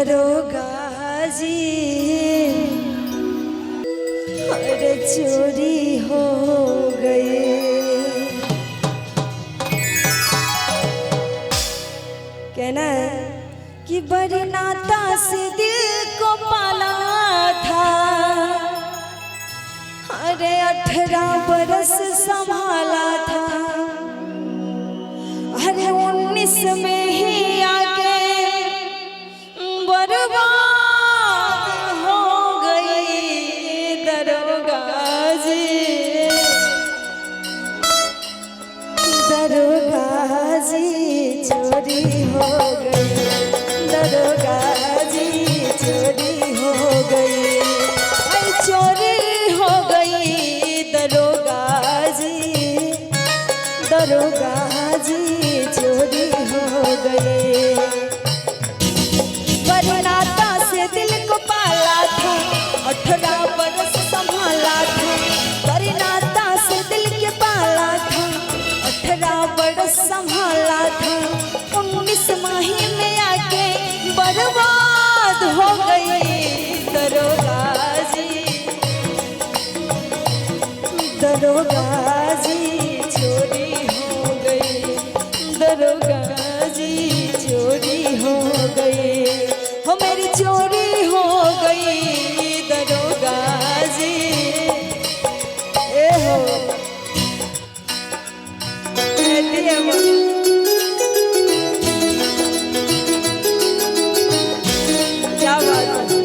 दरोगा जी, अरे चोरी हो गई। कहना है कि बरनाता से दिल को पाला था, अरे 18 बरस संभाला था, अरे 19 में ही आके बर्बाद हो गई दरोगा जी, दरोगा जी चोरी हो गई, दरोगा जी चोरी हो गई, अरे चोरी हो गई दरोगा जी, दरोगा जी चोरी हो गई। बरनाता से दिल को पाला था, 18 बरस संभाला था, बरनाता से दिल के पाला था, 18 बरस संभाला था, 19 माही में आके बर्बाद हो गई दरोगा जी, दरोगा जी चोरी हो गई, दरोगा जी चोरी हो गई, हो मेरी चोरी हो गई दरोगा जी। ए हो कहती है वो, क्या बात है।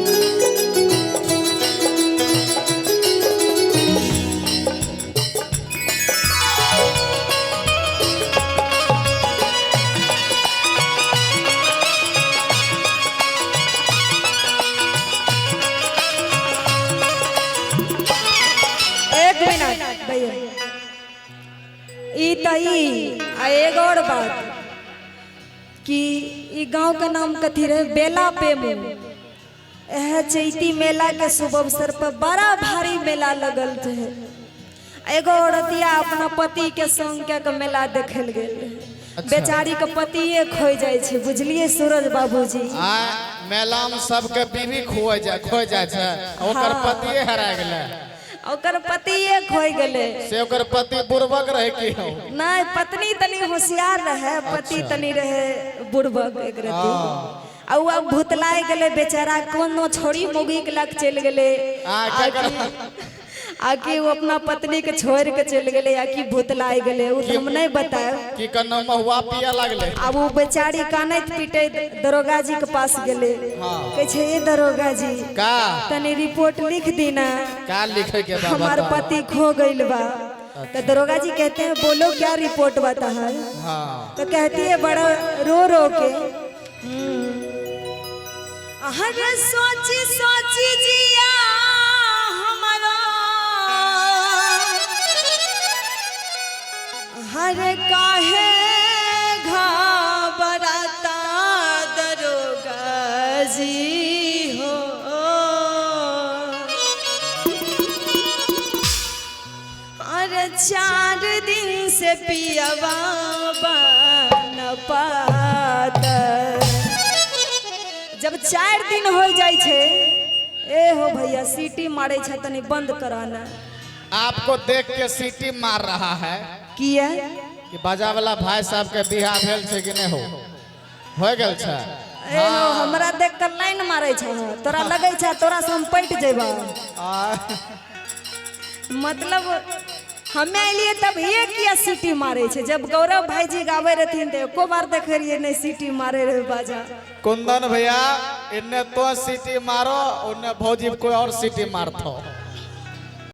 एक मिनट भैया, ई त ई आ एगो और बात कि ई गांव का नाम कथी रहे, बेला पेमू। एह चैती मेला के शुभ अवसर पर बड़ा भारी मेला लगल रहे। एगो औरतिया अपना पति के संग के के मेला देखल गेल रहे। अच्छा। बेचारी के पतिये खोइ जाइ छै, बुझलिए सूरज बाबूजी। आ मेला में सबके बीवी खोइ जाइ छै, ओकर पतिये हरा गेलै। ओकर पतिये खोइ गेलै। से ओकर पति बुड़बक रहे की हो? नहीं, पत्नी तनी होशियार रहे, पति तनी रहे बुड़बक एक रति। आ उ अब भुतलाय गेलै बेचारा, कोनो छोड़ी मौगी के लग चलि गेलै, आकि वो अपना पत्नी के छोड़ के चलि गेलै, आकि भुतलाय गेलै, उ तऽ हम नहीं बतायब। की कन्नो महुआ पिया लागलै। आब उ बेचारी कानैत पीटैत दरोगा जी के पास गेलै। कहै छै, ए दरोगा जी का तनी रिपोर्ट लिख दी ना, का लिखे के बा हमार बताओ। पति खो गइल बा। तो दरोगा जी कहते हैं, बोलो क्या रिपोर्ट बता है। हाँ। तो कहती है बड़ा रो रो के, हर सोची सोची जिया हमारा, हर काहे घबराता दरोगा जी हो, अरे 4 दिन से पियवा न पाता। जब 4 दिन हो जाइ छै, ए हो भैया सीटी मारे छै तनी बंद कराना। आपको देख के सीटी मार रहा है किया कि बाजा वाला भाई साहब के बियाह भेल छै कि नहीं हो गेल छै। ए हो हमरा देख के लाइन मारे छै, तोरा लगै छै तोरा से हम पट जेबा। मतलब हमें अलिए तब ये किया सीटी मारे छै। जब गौरव भाई जी गावे रहथिन त एको बार देखे रहिए नहीं सीटी मारे रहे बाजा। कुंदन भैया इन्ने तो सीटी मारो, उन्ने भौजी कोई और सीटी मारथो।